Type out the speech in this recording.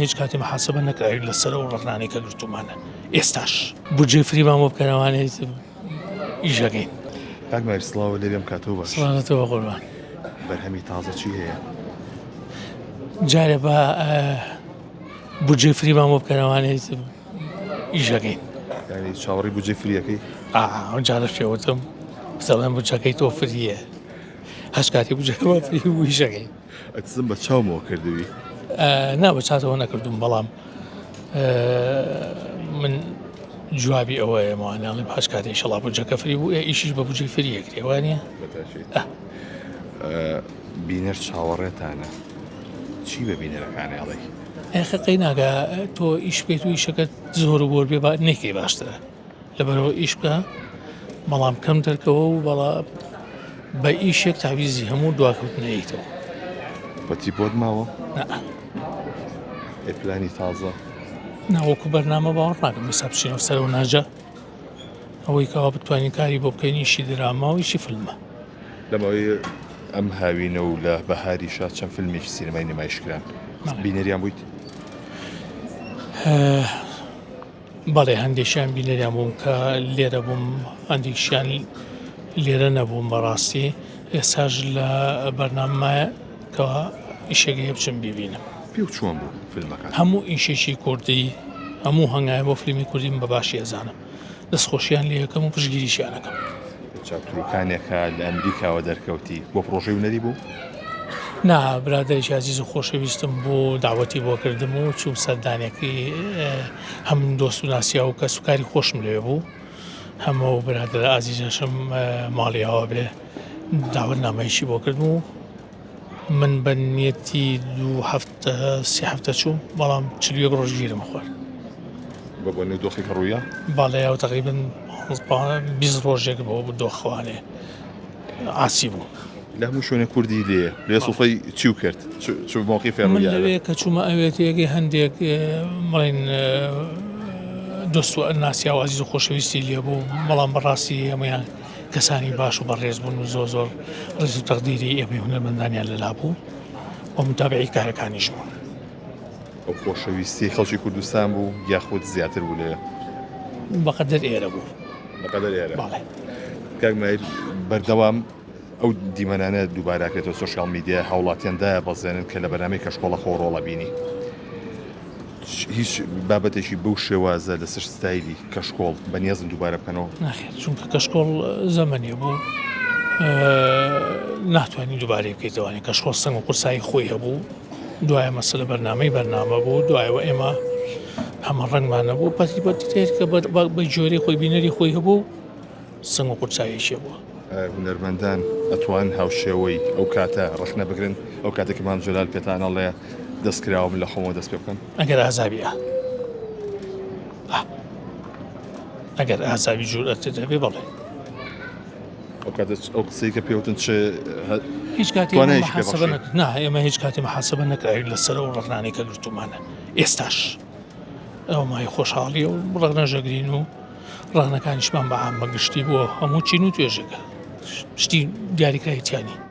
هیچ کاتی محاسبە نەکراوین لەسەر ئەو ڕەخنانەی کە گرتوومانە ئێستاش بودجەی فریمان بۆ بکەنەوانێ ئیشەکەین. کاک ماهیر سڵاوت لێبێ ئەم کاتەو باش. سڵاو لە تۆ بەقوربان. بەرهەمی تازە چی هەیە؟ جارێ با بودجەی فریمان بۆ بکەنەوانێ ئیشەکەین. یانی چاوەڕێی بودجەی فریەکەی؟ ئا ئەو جارە پێوتم دەڵێم بودجەکەی تۆ فریە هەچ کاتی بودجەکەمان فری بوو ئیشەکەین. ئەتزم بە چاومەوە کردووی؟ نا بە چاتەوە نەکردوم بەڵام من جوابی ئەوەیە ماوانیاڵی باش کاتێک شڵا بودجەکە فری بوو ئیشیش بە بودجەی فری یەکرێ وانە بینەر چاوەڕێتانە چی بە بینەرەکانی ئەڵێ ئەخە قەی ناگا تۆ ئیش بکەیت و ئیشەکەت زۆر و بۆر بێ با نەیکەی باشترە لەبەرەوە ئیش بکە بەڵام کەم دەرکەوە و بەڵا بە ئیشێک تاویزی هەموو دواکەوتنەیتەوە. بە تیپۆت ماوە؟ نا. ئێ پلانی تازە؟ نا وەکو بەرنامە باوەڕ ناکەم ئێستا بچینەوە سەرەوە ناجە ئەوەی کەوا بتوانین کاری بۆ بکەین ئیشی دراما و ئیشی فیلمە. لە ماوەی ئەم هاوینە و لە بەهاریشا چەند فیلمێکی سینەمای نمایش کران بینەریان بوویت؟ بەڵێ هەندێکیان بینەریان بووم کە لێرە بووم هەندێکیان لێرە نەبووم بەڕاستی ئێستاش لە بەرنامەمایە کە ئیشێک هەیە بچم بیبینم. پێو چۆن بوو فیلمەکان؟ هەموو ئیشێکی کوردی هەموو هەنگاوێ بۆ فیلمی کوردی من بە باشی ئەزانم دەستخۆشیان لێ ئەکەم و پشتگیریشیان ئەکەم. چاوتروکانێکە لە ئەمریکاوە دەرکەوتی بۆ پڕۆژەی هونەری بوو؟ نا برادەرێکی ئازیز و خۆشەویستم بوو داوەتی بۆ کردم و چووم سەردانێکی هەم دۆست و ناسیا و کەس و کاری خۆشم لەوێ بوو هەمە و برادەرە ئازیزەشم ماڵی ئاوا بێ داوەت نامەیشی بۆ کردم و من بە نیەتی دوو هەفتە سێ هەفتە چووم بەڵام 41 ڕۆژ گیرم خوارد. بە بۆنەی دۆخی کە ڕوویا؟ بەڵێ ئەو تەقریبەن 20 ڕۆژێک بۆ دۆخەوانێ عاسی بوو. لە هەموو شوێنێک کوردی لێیە لێ سوڵتەی چی و کرد چ مەوقیفێ من لەوێ کە چوومە ئەوێ تێگەی هەندێک بڵێن دۆست و ناسیاو ئازیز و خۆشەویستی لێ بوو بەڵام بەڕاستی هەموویان کەسانی باش و بەڕێز بوون و زۆر زۆر ڕێز و تەقدیری ئێمەی هونەرمەندانیان لەلا بوو و متابعی کارەکانیش بوون. ئەو خۆشەویستی خەڵکی کوردستان بوو یاخود زیاتر بوو لەوێ؟ بەقەدەر ئێرە بوو. بەقەدەر ئێرە؟ بەڵێ. کاک ماهیر بەردەوام ئەو دیمەنانە دووباراکرێتەوە سۆشیال میدیا هاوڵاتیان دایە بەزێنن کە لە بەرنامەی کەشکۆڵە خۆ ڕۆڵە بینی هیچ بابەتێکی بەو شێوازە لەسەر ستایلی کەشکۆڵ بەنیازن دووبارە بکەنەوە؟ ناخێر چونکە کەشکۆڵ زەمەنێ بوو ناتوانانی دووبارەی بکەیتەوەانی کەشکۆڵ سەنگ و قورسایی خۆی هەبوو دوایە مەسەلە بەرنامەی بەرنامە بوو دوایەوە ئێمە هەمە ڕەنگمان نەبوو پەتی پەتی کە بە جۆری خۆی بینەری خۆی هەبوو سنگ و قورساییشی بووە. هونەرمەندان ئەتوان هاوشێوەی ئەو کاتە ڕەخنە بگرن؟ ئەو کاتەی کە مام جەلال پێتان ئەڵێ دەست کراوە من لە خۆمەوە دەست پێ بکەم؟ ئەگەر ئازابی ئا ئا ئەگەر ئازابی جورئەتت هەبێ بەڵێ. ئەو کاتە ئەو قسەی کە پێوتن چ هیچ کاتێ توانایەکی پێ محاسبە بەخشی؟ نەکرد نا ئێمە هیچ کاتێ محاسبە نەکراوین لەسەر ئەو ڕەخنانەی کە گرتوومانە ئێستاش ئەو مای خۆشحاڵیە و ڕەخنەش ئەگرین و ڕەخنەکانیشمان بە عام بە گشتی بۆ هەموو چین و توێژێکە شتی دیاریکراوی تیا نییە.